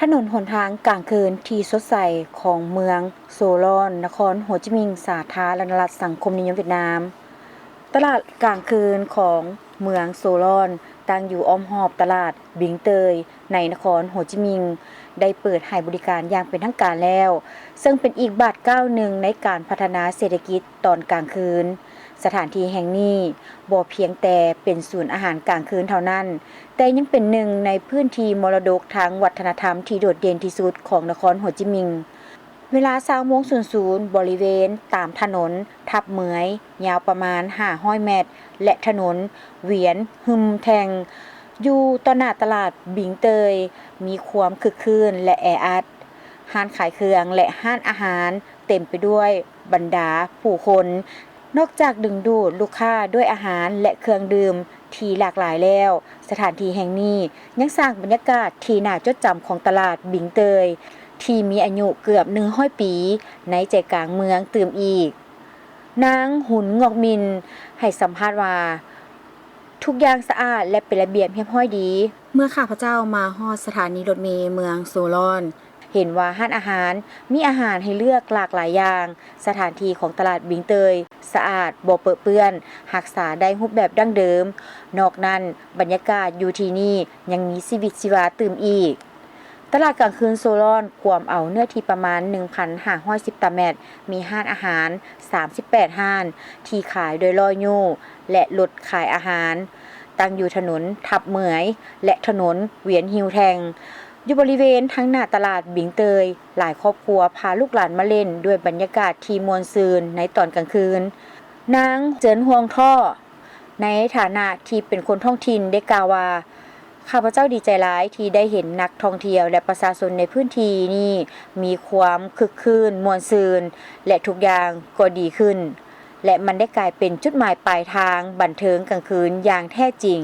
ຖະໜົນຫົນທາງກາງຄືນທີ່ສົດໃສຂອງເມືອງໂຊລອນ ນະຄອນໂຮຈິມິງ ສາທາລະນະລັດສັງຄົມນິຍົມຫວຽດນາມ. ຕະຫຼາດກາງຄືນຂອງເມືອງໂຊລອນ ຕັ້ງຢູ່ອ້ອມຮອບຕະຫຼາດບິງເຕີຍ ໃນນະຄອນໂຮຈິມິງ ໄດ້ເປີດໃຫ້ບໍລິການຢ່າງເປັນທາງການແລ້ວ, ເຊິ່ງເປັນອີກບາດກ້າວໜຶ່ງໃນການພັດທະນາເສດຖະກິດຕອນກາງຄືນ. ສະຖານທີ່ແຫ່ງນີ້ບໍ່ພຽງແຕ່ເປັນສູນອາຫານກາງຄືນເທົ່ານັ້ນ, ແຕ່ຍັງເປັນໜຶ່ງໃນພື້ນທີ່ມໍລະດົກທາງວັດທະນະທຳທີ່ໂດດເດັ່ນທີ່ສຸດຂອງນະຄອນໂຮຈິມິງ. ເວລາຊາວໂມງສູນສູນ ບໍລິເວນຕາມຖະໜົນທັບເໝືອຍ ຍາວປະມານຫ້າຮ້ອຍແມັດ ແລະ ຖະໜົນຫວຽນຮຶມແທ່ງ ຢູ່ຕໍ່ໜ້າຕະຫຼາດບິງເຕີຍ ມີຄວາມຄຶກຄື້ນ ແລະ ແອອັດ. ຮ້ານຂາຍເຄື່ອງ ແລະ ຮ້ານອາຫານເຕັມໄປດ້ວຍບັນດາຜູ້ຄົນ. ນອກຈາກດຶງດູດລູກຄ້າດ້ວຍອາຫານ ແລະ ເຄື່ອງດື່ມທີ່ຫຼາກຫຼາຍແລ້ວ, ສະຖານທີ່ແຫ່ງນີ້ຍັງສ້າງບັນຍາກາດທີ່ໜ້າຈົດຈຳຂອງຕະຫຼາດບິງເຕີຍ ທີ່ມີອາຍຸເກືອບໜຶ່ງຮ້ອຍປີ ໃນໃຈກາງເມືອງຕື່ມອີກ. ນາງ ຫຸນ ງອກມິນ ໃຫ້ສຳພາດວ່າ ທຸກຢ່າງສະອາດ ແລະ ເປັນລະບຽບຮຽບຮ້ອຍດີ. ເມື່ອຂ້າພະເຈົ້າມາຮອດສະຖານີລົດເມເມືອງໂຊລອນ, ເຫັນວ່າຮ້ານອາຫານມີອາຫານໃຫ້ເລືອກຫຼາກຫຼາຍຢ່າງ, ສະຖານທີ່ຂອງຕະຫຼາດບິງເຕີຍສະອາດ, ບໍ່ເປິເປື້ອນ, ຮັກສາໄດ້ຮູບແບບດັ້ງເດີມ. ນອກນັ້ນ, ບັນຍາກາດຢູ່ທີ່ນີ້ຍັງມີຊີວິດຊີວາຕື່ມອີກ. ຕະຫຼາດກາງຄືນໂຊລອນກວມເອົາເນື້ອທີ່ປະມານໜຶ່ງພັນຫ້າຮ້ອຍສິບຕາແມັດ, ມີຮ້ານອາຫານສາມສິບແປດຮ້ານທີ່ຂາຍໂດຍລໍ້ຍູ້ ແລະ ລົດຂາຍອາຫານ, ຕັ້ງຢູ່ຖະໜົນທັບເໝືອຍ ແລະ ຖະໜົນຫວຽນຮິວແທ່ງ. ຢູ່ບໍລິເວນທາງໜ້າຕະຫຼາດບິງເຕີຍ, ຫຼາຍຄອບຄົວພາລູກຫຼານມາຫຼິ້ນດ້ວຍບັນຍາກາດທີ່ມ່ວນຊື່ນໃນຕອນກາງຄືນ. ນາງ ເຈີນ ຮວງທໍ່ ໃນຖານະທີ່ເປັນຄົນທ້ອງຖິ່ນໄດ້ກ່າວວ່າ, ຂ້າພະເຈົ້າດີໃຈຫຼາຍທີ່ໄດ້ເຫັນນັກທ່ອງທ່ຽວ ແລະ ປະຊາຊົນໃນພື້ນທີ່ນີ້ມີຄວາມຄຶກຄື້ນມ່ວນຊື່ນ ແລະ ທຸກຢ່າງກໍດີຂຶ້ນ ແລະ ມັນໄດ້ກາຍເປັນຈຸດໝາຍປາຍທາງບັນເທີງກາງຄືນຢ່າງແທ້ຈິງ.